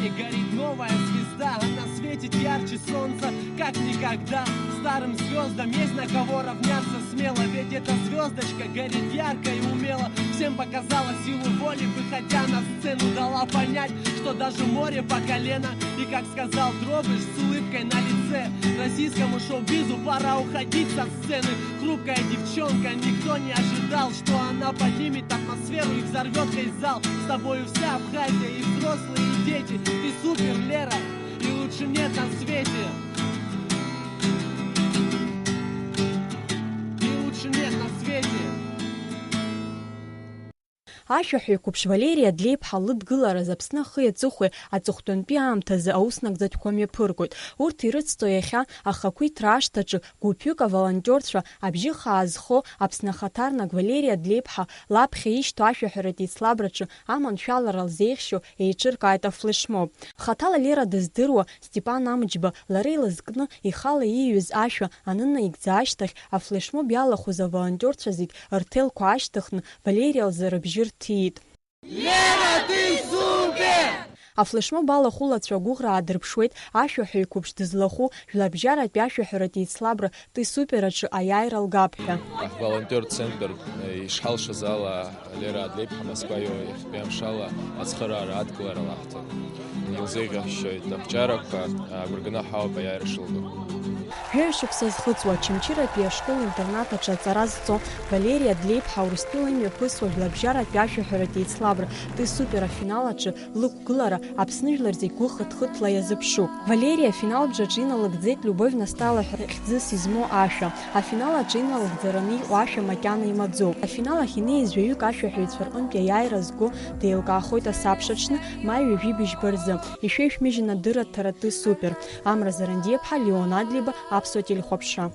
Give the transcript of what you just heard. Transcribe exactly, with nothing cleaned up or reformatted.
Горит новая звезда, она светит ярче солнца, как никогда. Старым звездам есть на кого равняться смело, ведь эта звездочка горит ярко и умело. Всем показала силу воли, выходя на сцену, дала понять, что даже море по колено. И, как сказал Дробыш с улыбкой на лице, российскому шоу-бизу пора уходить со сцены. Хрупкая девчонка, никто не ожидал, что она поднимет атмосферу и взорвет весь зал. С тобою вся Абхазия, и взрослые, и дети. Ты супер, Лера, и лучше нет на свете. И лучше нет на свете. Ашәаҳәаҩ қәыԥш Валери Адлеиԥҳа лыдгылараз Аԥсны ахи аҵыхәеи аҵыхәтәантәи аамҭазы ауснагӡатәқәа мҩаԥыргоит. Урҭ ирыцҵо иахьа ахақәиҭра ашҭаҿы гәыԥҩык аволонтиорцәа абжьы хаа зхо Аԥсны ахаҭарнак Валери Адлеиԥҳа лаԥхьа ишьҭоу ашәаҳәаратә еицлабраҿы аманшәалара лзеиӷьшьо еиҿыркааит афлешмоб. Хаҭала Лера дыздыруа Степан Амҷба лара илызкны ихала ииҩыз ашәа анынаигӡа ашьҭахь, афлешмоб иалахәыз аволонтиорцәа зегь рҭелқәа аашьҭыхны Валери лзы рыбжьы рҭиит. Лера, ты супер! Афлешмоб алахәылацәа агәыӷра аадырԥшуеит ашәаҳәаҩ қәыԥш дызлахәу жәларбжьаратәи ашәаҳәаратә еицлабра Ты супер аҿы аиааира лгап ҳәа. Ҳволонтер центр, э, ишҳалшаз ала, Лера Адлеиԥҳа Москва иахьтәи амшала ацхыраара адкылара лаҳҭон. Илзеиӷьаҳшьоит ақәҿиарақәа, агәра ганы ҳауп аиааира шылго. Жәаҩа шықәса зхыҵуа Очамчыратәи ашкол-интернат аҿы аҵара зҵо Валери Адлеиԥҳа Урыстәыла имҩаԥысуа жәларбжьаратәи ашәаҳәаратә еицлабра Ты супер афинал аҿы лықәгылара Аԥсны жәлар зегь гәыхыҭхыҭла иазыԥшуп. Валери афинал бжаҿы иналыгӡеит Любовь Настала ҳәа хьӡыс измоу ашәа. Афинал аҿы иналыгӡараны иҟоу ашәа макьана имаӡоуп. Афинал ахь инеиз жәаҩык ашәаҳәаҩцәа рҟынтә аиааира зго деилкаахоит асабша аҽны, маи ҩажәи быжьба рзы. Ишәеишәмыжьын адырраҭара Ты супер. Амра Зарандиаԥҳа, Леон Адлеиба, Аԥсуа телехәаԥшра.